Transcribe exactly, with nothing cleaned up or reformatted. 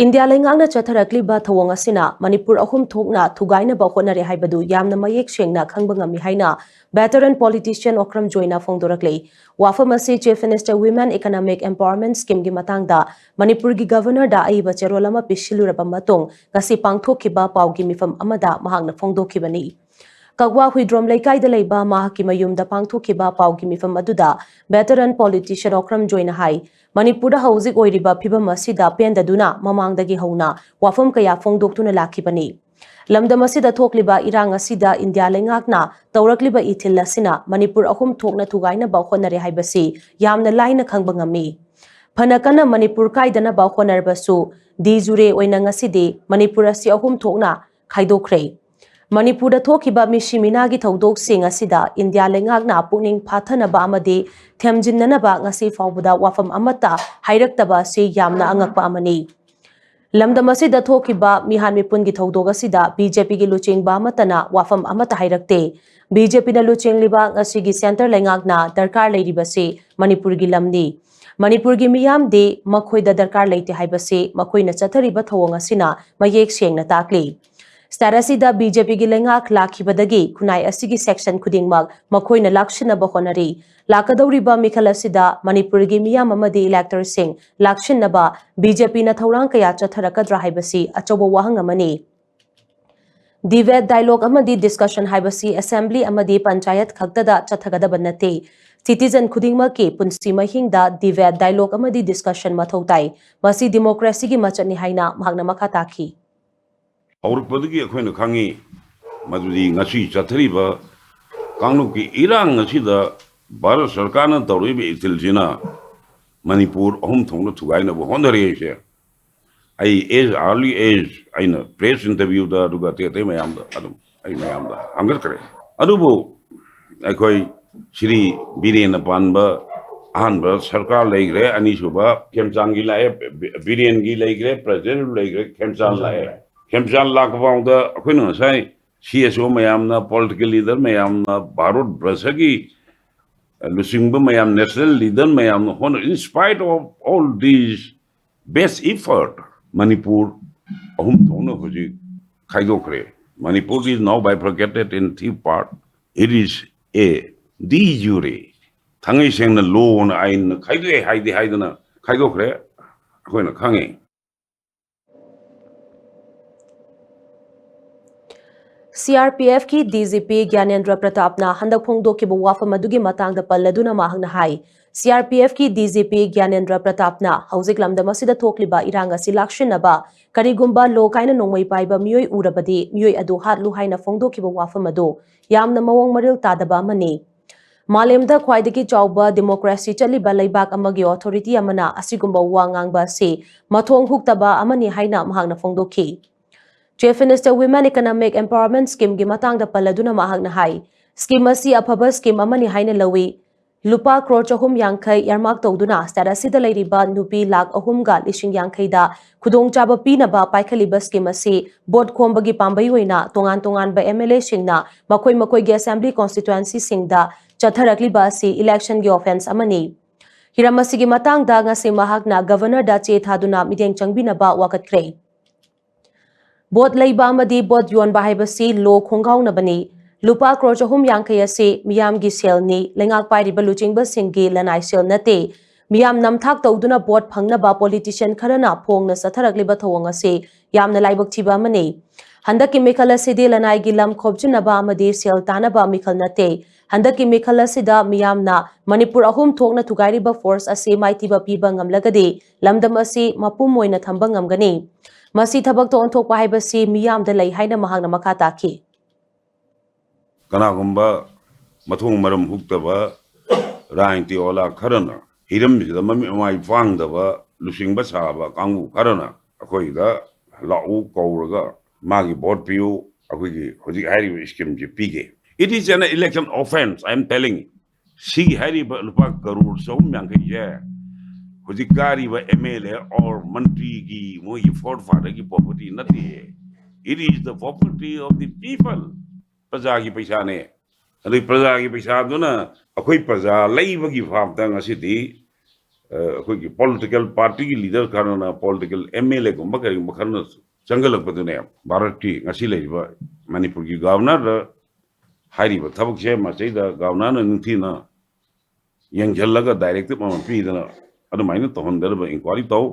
India ꯂꯩꯉꯥꯛꯅ ꯆꯠꯊꯔꯛꯂꯤꯕ ꯊꯧꯑꯣꯡ ꯑꯁꯤꯅ ꯃꯅꯤꯄꯨꯔ ꯑꯍꯨꯝ ꯊꯣꯛꯅ ꯊꯨꯒꯥꯏꯅꯕ ꯍꯣꯠꯅꯔꯦ ꯍꯥꯏꯕꯗꯨ ꯌꯥꯝꯅ ꯃꯌꯦꯛ ꯁꯦꯡꯅ ꯈꯪꯕ ꯉꯝꯃꯤ ꯍꯥꯏꯅ veteran politician ꯑꯣꯀ꯭ꯔꯝ ꯖꯣꯏꯅ ꯐꯣꯡꯗꯣꯔꯛꯂꯤ꯫ ꯋꯥꯐꯝ ꯑꯁꯤ Chief Minister Women Economic Empowerment Scheme ꯒꯤ ꯃꯇꯥꯡꯗ ꯃꯅꯤꯄꯨꯔꯒꯤ Governor ꯗ ꯑꯏꯕ ꯆꯦꯔꯣꯜ ꯑꯃ ꯄꯤꯁꯤꯜꯂꯨꯔꯕ ꯃꯇꯨꯡ ꯉꯁꯤ ꯄꯥꯡꯊꯣꯛꯈꯤꯕ ꯄꯥꯎꯒꯤ ꯃꯤꯐꯝ ꯑꯃꯗ ꯃꯍꯥꯛꯅ ꯐꯣꯡꯗꯣꯛꯈꯤꯕꯅꯤ꯫ ꯀꯛꯋꯥ ꯍꯨꯏꯗ꯭ꯔꯣꯝ ꯂꯩꯀꯥꯏꯗ ꯂꯩꯕ ꯃꯍꯥꯛꯀꯤ ꯃꯌꯨꯝꯗ ꯄꯥꯡꯊꯣꯛꯈꯤꯕ ꯄꯥꯎꯒꯤ ꯃꯤꯐꯝ ꯑꯗꯨꯗ veteran politician ꯑꯣꯀ꯭ꯔꯝ ꯖꯣꯏꯅ ꯍꯥꯏ, ꯃꯅꯤꯄꯨꯔꯗ ꯍꯧꯖꯤꯛ ꯑꯣꯏꯔꯤꯕ ꯐꯤꯕꯝ ꯑꯁꯤꯗ ꯄꯦꯟꯗꯗꯨꯅ ꯃꯃꯥꯡꯗꯒꯤ ꯍꯧꯅ ꯋꯥꯐꯝ ꯀꯌꯥ ꯐꯣꯡꯗꯣꯛꯇꯨꯅ ꯂꯥꯛꯈꯤꯕꯅꯤ꯫ ꯂꯝꯗꯝ ꯑꯁꯤꯗ ꯊꯣꯛꯂꯤꯕ ꯏꯔꯥꯡ ꯑꯁꯤꯗ ꯏꯟꯗꯤꯌꯥ ꯂꯩꯉꯥꯛꯅ ꯇꯧꯔꯛꯂꯤꯕ ꯏꯊꯤꯜ ꯑꯁꯤꯅ ꯃꯅꯤꯄꯨꯔ ꯑꯍꯨꯝ ꯊꯣꯛꯅ ꯊꯨꯒꯥꯏꯅꯕ ꯍꯣꯠꯅꯔꯦ ꯍꯥꯏꯕꯁꯤ ꯌꯥꯝꯅ ꯂꯥꯏꯅ ꯈꯪꯕ ꯉꯝꯃꯤ꯫ ꯐꯅ ꯀꯟꯅ ꯃꯅꯤꯄꯨꯔ ꯀꯥꯏꯗꯅꯕ ꯍꯣꯠꯅꯔꯕꯁꯨ, de jure ꯑꯣꯏꯅ ꯉꯁꯤꯗꯤ ꯃꯅꯤꯄꯨꯔ ꯑꯁꯤ ꯑꯍꯨꯝ ꯊꯣꯛꯅ ꯈꯥꯏꯗꯣꯛꯈ꯭ꯔꯦ꯫ ꯃꯅꯤꯄꯨꯔꯗ ꯊꯣꯛꯈꯤꯕ ꯃꯤꯁꯤ ꯃꯤꯅꯥꯒꯤ ꯊꯧꯗꯣꯛꯁꯤꯡ ꯑꯁꯤꯗ ꯏꯟꯗꯤꯌꯥ ꯂꯩꯉꯥꯛꯅ ꯄꯨꯛꯅꯤꯡ ꯐꯥꯊꯅꯕ ꯑꯃꯗꯤ ꯊꯦꯝꯖꯤꯟꯅꯅꯕ ꯉꯁꯤ ꯐꯥꯎꯕꯗ ꯋꯥꯐꯝ ꯑꯃꯠꯇ ꯍꯥꯏꯔꯛꯇꯕ ꯑꯁꯤ ꯌꯥꯝꯅ ꯑꯉꯛꯄ ꯑꯃꯅꯤ꯫ ꯂꯝꯗꯝ ꯑꯁꯤꯗ ꯊꯣꯛꯈꯤꯕ ꯃꯤꯍꯥꯠ ꯃꯤꯄꯨꯟꯒꯤ ꯊꯧꯗꯣꯛ ꯑꯁꯤꯗ BJP ꯒꯤ ꯂꯨꯆꯤꯡꯕ ꯑꯃꯠꯇꯅ ꯋꯥꯐꯝ ꯑꯃꯠꯇ ꯍꯥꯏꯔꯛꯇꯦ꯫ BJP ꯅ ꯂꯨꯆꯤꯡꯂꯤꯕ ꯉꯁꯤꯒꯤ centre ꯂꯩꯉꯥꯛꯅ ꯗꯔꯀꯥꯔ ꯂꯩꯔꯤꯕꯁꯤ ꯃꯅꯤꯄꯨꯔꯒꯤ ꯂꯝꯅꯤ꯫ ꯃꯅꯤꯄꯨꯔꯒꯤ ꯃꯤꯌꯥꯝꯗꯤ ꯃꯈꯣꯏꯗ ꯗꯔꯀꯥꯔ ꯂꯩꯇꯦ ꯍꯥꯏꯕꯁꯤ ꯃꯈꯣꯏꯅ ꯆꯠꯊꯔꯤꯕ ꯊꯧꯑꯣꯡ ꯑꯁꯤꯅ ꯃꯌꯦꯛ ꯁꯦꯡꯅ ꯇꯥꯛꯂꯤ꯫ State ꯑꯁꯤꯗ BJP ꯒꯤ ꯂꯩꯉꯥꯛ ꯂꯥꯛꯈꯤꯕꯗꯒꯤ ꯈꯨꯟꯅꯥꯏ ꯑꯁꯤꯒꯤ section ꯈꯨꯗꯤꯡꯃꯛ ꯃꯈꯣꯏꯅ ꯂꯥꯛꯁꯤꯟꯅꯕ ꯍꯣꯠꯅꯔꯤ꯫ ꯂꯥꯛꯀꯗꯧꯔꯤꯕ ꯃꯤꯈꯜ ꯑꯁꯤꯗ ꯃꯅꯤꯄꯨꯔꯒꯤ ꯃꯤꯌꯥꯝ ꯑꯃꯗꯤ elector ꯁꯤꯡ ꯂꯥꯛꯁꯤꯟꯅꯕ BJP ꯅ ꯊꯧꯔꯥꯡ ꯀꯌꯥ ꯆꯠꯊꯔꯛꯀꯗ꯭ꯔꯥ ꯍꯥꯏꯕꯁꯤ ꯑꯆꯧꯕ ꯋꯥꯍꯪ ꯑꯃꯅꯤ꯫ Debate, dialogue ꯑꯃꯗꯤ discussion ꯍꯥꯏꯕꯁꯤ assembly ꯑꯃꯗꯤ ꯄꯟꯆꯥꯌꯠ ꯈꯛꯇꯗ ꯆꯠꯊꯒꯗꯕ ꯅꯠꯇꯦ꯫ Citizen ꯈꯨꯗꯤꯡꯃꯛꯀꯤ ꯄꯨꯟꯁꯤ ꯃꯍꯤꯡꯗ debate, dialogue ꯑꯃꯗꯤ discussion ꯃꯊꯧ ꯇꯥꯏ꯫ ꯃꯁꯤ democracy ꯒꯤ ꯃꯆꯠꯅꯤ ꯍꯥꯏꯅ ꯃꯍꯥꯛꯅ ꯃꯈꯥ ꯇꯥꯈꯤ꯫ ꯍꯧꯔꯛꯄꯗꯒꯤ ꯑꯩꯈꯣꯏꯅ ꯈꯪꯉꯤ ꯃꯗꯨꯗꯤ ꯉꯁꯤ ꯆꯠꯊꯔꯤꯕ ꯀꯥꯡꯂꯨꯞꯀꯤ ꯏꯔꯥꯡ ꯑꯁꯤꯗ ꯚꯥꯔꯠ ꯁꯔꯀꯥꯔꯅ ꯇꯧꯔꯤꯕ ꯏꯊꯤꯜꯁꯤꯅ ꯃꯅꯤꯄꯨꯔ ꯑꯍꯨꯝ ꯊꯣꯛꯅ ꯊꯨꯒꯥꯏꯅꯕ ꯍꯣꯠꯅꯔꯤ ꯍꯥꯏꯁꯦ꯫ ꯑꯩ as early as ꯑꯩꯅ press interview ꯗ ꯑꯗꯨꯒ ꯑꯇꯩ ꯑꯇꯩ ꯃꯌꯥꯝꯗ ꯑꯗꯨꯝ ꯑꯩ ꯃꯌꯥꯝꯗ ꯍꯪꯒꯠꯈ꯭ꯔꯦ꯫ ꯑꯗꯨꯕꯨ ꯑꯩꯈꯣꯏ ꯁ꯭ꯔꯤ ꯕꯤꯔꯦꯟꯅ ꯄꯥꯟꯕ ꯑꯍꯥꯟꯕ ꯁꯔꯀꯥꯔ ꯂꯩꯈ꯭ꯔꯦ, ꯑꯅꯤꯁꯨꯕ ꯈꯦꯝꯆꯥꯟꯒꯤ ꯂꯥꯛꯑꯦ, ꯕꯤ-, ꯕꯤꯔꯦꯟꯒꯤ ꯂꯩꯈ꯭ꯔꯦ, ꯄ꯭ꯔꯖꯦꯟ ꯂꯩꯈ꯭ꯔꯦ, ꯈꯦꯝꯆꯥꯟ ꯂꯥꯛꯑꯦ꯫ ꯈꯦꯝꯆꯥꯟ ꯂꯥꯛꯄ ꯐꯥꯎꯗ ꯑꯩꯈꯣꯏꯅ ꯉꯁꯥꯏ CSO ꯃꯌꯥꯝꯅ, political leader ꯃꯌꯥꯝꯅ, ꯚꯥꯔꯠ ꯕ꯭ꯔꯁꯒꯤ ꯂꯨꯆꯤꯡꯕ ꯃꯌꯥꯝ, national leader ꯃꯌꯥꯝꯅ ꯍꯣꯠꯅ, in spite of all these best effort, Manipur ꯑꯍꯨꯝ ꯊꯣꯛꯅ ꯍꯧꯖꯤꯛ ꯈꯥꯏꯗꯣꯛꯈ꯭ꯔꯦ꯫ Manipur is now bifurcated in three part. It is a de jure. ꯊꯥꯡꯉꯩ ꯁꯦꯡꯅ ꯂꯣꯅ ꯑꯥꯏꯟꯅ ꯈꯥꯏꯗꯣꯛꯑꯦ ꯍꯥꯏꯗꯤ ꯍꯥꯏꯗꯅ ꯈꯥꯏꯗꯣꯛꯈ꯭ꯔꯦ, ꯑꯩꯈꯣꯏꯅ ꯈꯪꯉꯤ꯫ CRPFꯀꯤ DGP ꯒ꯭ꯌꯥꯅꯦꯟꯗ꯭ꯔ ꯄ꯭ꯔꯇꯥꯞꯅ ꯍꯟꯗꯛ ꯐꯣꯡꯗꯣꯛꯈꯤꯕ ꯋꯥꯐꯝ ꯑꯗꯨꯒꯤ ꯃꯇꯥꯡꯗ ꯄꯜꯂꯗꯨꯅ ꯃꯍꯥꯛꯅ ꯍꯥꯏ, CRPFꯀꯤ DGP ꯒ꯭ꯌꯥꯅꯦꯟꯗ꯭ꯔ ꯄ꯭ꯔꯇꯥꯞꯅ ꯍꯧꯖꯤꯛ ꯂꯝꯗꯝ ꯑꯁꯤꯗ ꯊꯣꯛꯂꯤꯕ ꯏꯔꯥꯡ ꯑꯁꯤ ꯂꯥꯛꯁꯤꯟꯅꯕ ꯀꯔꯤꯒꯨꯝꯕ ꯂꯣ ꯀꯥꯏꯅ ꯅꯣꯡꯃꯩ ꯄꯥꯏꯕ ꯃꯤꯑꯣꯏ ꯎꯔꯕꯗꯤ ꯃꯤꯑꯣꯏ ꯑꯗꯨ ꯍꯥꯠꯂꯨ ꯍꯥꯏꯅ ꯐꯣꯡꯗꯣꯛꯈꯤꯕ ꯋꯥꯐꯝ ꯑꯗꯨ ꯌꯥꯝꯅ ꯃꯑꯣꯡ ꯃꯔꯤꯜ ꯇꯥꯗꯕ ꯑꯃꯅꯤ꯫ ꯃꯥꯂꯦꯝꯗ ꯈ꯭ꯋꯥꯏꯗꯒꯤ ꯆꯥꯎꯕ democracy ꯆꯠꯂꯤꯕ ꯂꯩꯕꯥꯛ ꯑꯃꯒꯤ authority ꯑꯃꯅ ꯑꯁꯤꯒꯨꯝꯕ ꯋꯥ ꯉꯥꯡꯕ ꯑꯁꯤ ꯃꯊꯣꯡ ꯍꯨꯛꯇꯕ ꯑꯃꯅꯤ ꯍꯥꯏꯅ ꯃꯍꯥꯛꯅ ꯐꯣꯡꯗꯣꯛꯈꯤ꯫ Chief Minister Women Economic Empowerment Schemeꯒꯤ ꯃꯇꯥꯡꯗ ꯄꯜꯂꯗꯨꯅ ꯃꯍꯥꯛꯅ ꯍꯥꯏ, scheme ꯑꯁꯤ ꯑꯐꯕ scheme ꯑꯃꯅꯤ ꯍꯥꯏꯅ ꯂꯧꯏ꯫ ꯂꯨꯄꯥ ꯀ꯭ꯔꯣꯔ ꯆꯍꯨꯝ ꯌꯥꯡꯈꯩ earmark ꯇꯧꯗꯨꯅ state ꯑꯁꯤꯗ ꯂꯩꯔꯤꯕ ꯅꯨꯄꯤ ꯂꯥꯈ ꯑꯍꯨꯝꯒ ꯂꯤꯁꯤꯡ ꯌꯥꯡꯈꯩꯗ ꯈꯨꯗꯣꯡꯆꯥꯕ ꯄꯤꯅꯕ ꯄꯥꯏꯈꯠꯂꯤꯕ scheme ꯑꯁꯤ vote ꯈꯣꯝꯕꯒꯤ ꯄꯥꯝꯕꯩ ꯑꯣꯏꯅ ꯇꯣꯉꯥꯟ ꯇꯣꯉꯥꯟꯕ MLAꯁꯤꯡꯅ ꯃꯈꯣꯏ ꯃꯈꯣꯏꯒꯤ assembly constituencyꯁꯤꯡꯗ ꯆꯠꯊꯔꯛꯂꯤꯕ ꯑꯁꯤ electionꯒꯤ offence ꯑꯃꯅꯤ꯫ ꯍꯤꯔꯝ ꯑꯁꯤꯒꯤ ꯃꯇꯥꯡꯗ ꯉꯁꯤ ꯃꯍꯥꯛꯅ Governorꯗ ꯆꯦ ꯊꯥꯗꯨꯅ ꯃꯤꯠꯌꯦꯡ ꯆꯪꯕꯤꯅꯕ ꯋꯥꯀꯠꯈ꯭ꯔꯦ꯫ Vote ꯂꯩꯕ ꯑꯃꯗꯤ vote ꯌꯣꯟꯕ ꯍꯥꯏꯕꯁꯤ law ꯈꯣꯡꯒꯥꯎꯅꯕꯅꯤ꯫ ꯂꯨꯄꯥ ꯀ꯭ꯔꯣꯔ ꯆꯍꯨꯝ ꯌꯥꯡꯈꯩ ꯑꯁꯤ ꯃꯤꯌꯥꯝꯒꯤ ꯁꯦꯜꯅꯤ, ꯂꯩꯉꯥꯛ ꯄꯥꯏꯔꯤꯕ ꯂꯨꯆꯤꯡꯕꯁꯤꯡꯒꯤ ꯂꯅꯥꯏ ꯁꯦꯜ ꯅꯠꯇꯦ꯫ ꯃꯤꯌꯥꯝ ꯅꯝꯊꯥꯛ ꯇꯧꯗꯨꯅ vote ꯐꯪꯅꯕ politician ꯈꯔꯅ ꯐꯣꯡꯅ ꯆꯠꯊꯔꯛꯂꯤꯕ ꯊꯧꯑꯣꯡ ꯑꯁꯤ ꯌꯥꯝꯅ ꯂꯥꯏꯕꯛ ꯊꯤꯕ ꯑꯃꯅꯤ꯫ ꯍꯟꯗꯛꯀꯤ ꯃꯤꯈꯜ ꯑꯁꯤꯗꯤ ꯂꯅꯥꯏꯒꯤ ꯂꯝ ꯈꯣꯞꯆꯤꯟꯅꯕ ꯑꯃꯗꯤ ꯁꯦꯜ ꯇꯥꯅꯕ ꯃꯤꯈꯜ ꯅꯠꯇꯦ꯫ ꯍꯟꯗꯛꯀꯤ ꯃꯤꯈꯜ ꯑꯁꯤꯗ ꯃꯤꯌꯥꯝꯅ ꯃꯅꯤꯄꯨꯔ ꯑꯍꯨꯝ ꯊꯣꯛꯅ ꯊꯨꯒꯥꯏꯔꯤꯕ force ꯑꯁꯤ ꯃꯥꯏꯊꯤꯕ ꯄꯤꯕ ꯉꯝꯂꯒꯗꯤ ꯂꯝꯗꯝ ꯑꯁꯤ ꯃꯄꯨꯝ ꯑꯣꯏꯅ ꯊꯝꯕ ꯉꯝꯒꯅꯤ꯫ ꯃꯁꯤ ꯊꯕꯛꯇ ꯑꯣꯟꯊꯣꯛꯄ ꯍꯥꯏꯕꯁꯤ ꯃꯤꯌꯥꯝꯗ ꯂꯩ ꯍꯥꯏꯅ ꯃꯍꯥꯛꯅ ꯃꯈꯥ ꯇꯥꯈꯤ꯫ ꯀꯅꯥꯒꯨꯝꯕ ꯃꯊꯣꯡ ꯃꯔꯝ ꯍꯨꯛꯇꯕ ꯔꯥꯖꯅꯤꯇꯤ ꯑꯣꯂꯥ ꯈꯔꯅ, ꯍꯤꯔꯝꯁꯤꯗ ꯃꯃꯤꯠ ꯃꯃꯥꯏ ꯄꯥꯡꯗꯕ ꯂꯨꯆꯤꯡꯕ ꯁꯥꯕ ꯀꯥꯡꯕꯨ ꯈꯔꯅ ꯑꯩꯈꯣꯏꯗ ꯂꯥꯛꯎ ꯀꯧꯔꯒ ꯃꯥꯒꯤ vote ꯄꯤꯌꯨ, ꯑꯩꯈꯣꯏꯒꯤ ꯍꯧꯖꯤꯛ ꯍꯥꯏꯔꯤꯕ schemeꯁꯤ ꯄꯤꯒꯦ꯫ It is an election offence, I am telling you. ꯁꯤꯒꯤ ꯍꯥꯏꯔꯤꯕ ꯂꯨꯄꯥ ꯀꯔꯣꯔ ꯆꯍꯨꯝ ꯌꯥꯡꯈꯩꯁꯦ ꯍꯧꯖꯤꯛ ꯀꯥꯔꯤꯕ MLA or ꯃꯟꯇ꯭ꯔꯤꯒꯤ ꯃꯣꯏꯒꯤ forefatherꯒꯤ property ꯅꯠꯇꯦ꯫ It is the property of the people. ꯄ꯭ꯔꯖꯥꯒꯤ ꯄꯩꯁꯥꯅꯦ꯫ ꯑꯗꯩ ꯄ꯭ꯔꯖꯥꯒꯤ ꯄꯩꯁꯥꯗꯨꯅ ꯑꯩꯈꯣꯏ ꯄ꯭ꯔꯖꯥ ꯂꯩꯕꯒꯤ ꯐꯥꯞꯇ ꯉꯁꯤꯗꯤ ꯑꯩꯈꯣꯏꯒꯤ ꯄꯣꯂꯤꯇꯤꯀꯦꯜ ꯄꯥꯔꯇꯤꯒꯤ ꯂꯤꯗꯔ ꯈꯔꯅ, ꯄꯣꯂꯤꯇꯤꯀꯦꯜ ꯑꯦꯝ ꯑꯦꯜ ꯑꯦꯒꯨꯝꯕ ꯀꯔꯤꯒꯨꯝꯕ ꯈꯔꯅ ꯆꯪꯁꯤꯜꯂꯛꯄꯗꯨꯅꯦ ꯚꯥꯔꯠꯀꯤ ꯉꯁꯤ ꯂꯩꯔꯤꯕ ꯃꯅꯤꯄꯨꯔꯒꯤ ꯒꯚꯔꯅꯔꯗ ꯍꯥꯏꯔꯤꯕ ꯊꯕꯛꯁꯦ ꯃꯁꯤꯗ ꯒꯚꯔꯅꯔꯅ ꯅꯤꯡꯊꯤꯅ ꯌꯦꯡꯁꯤꯜꯂꯒ ꯗꯥꯏꯔꯦꯛꯇꯤꯞ ꯑꯃ ꯄꯤꯗꯅ ꯑꯗꯨꯃꯥꯏꯅ ꯇꯧꯍꯟꯗꯅꯕ ꯏꯟꯀ꯭ꯋꯥꯏꯔꯤ ꯇꯧ꯫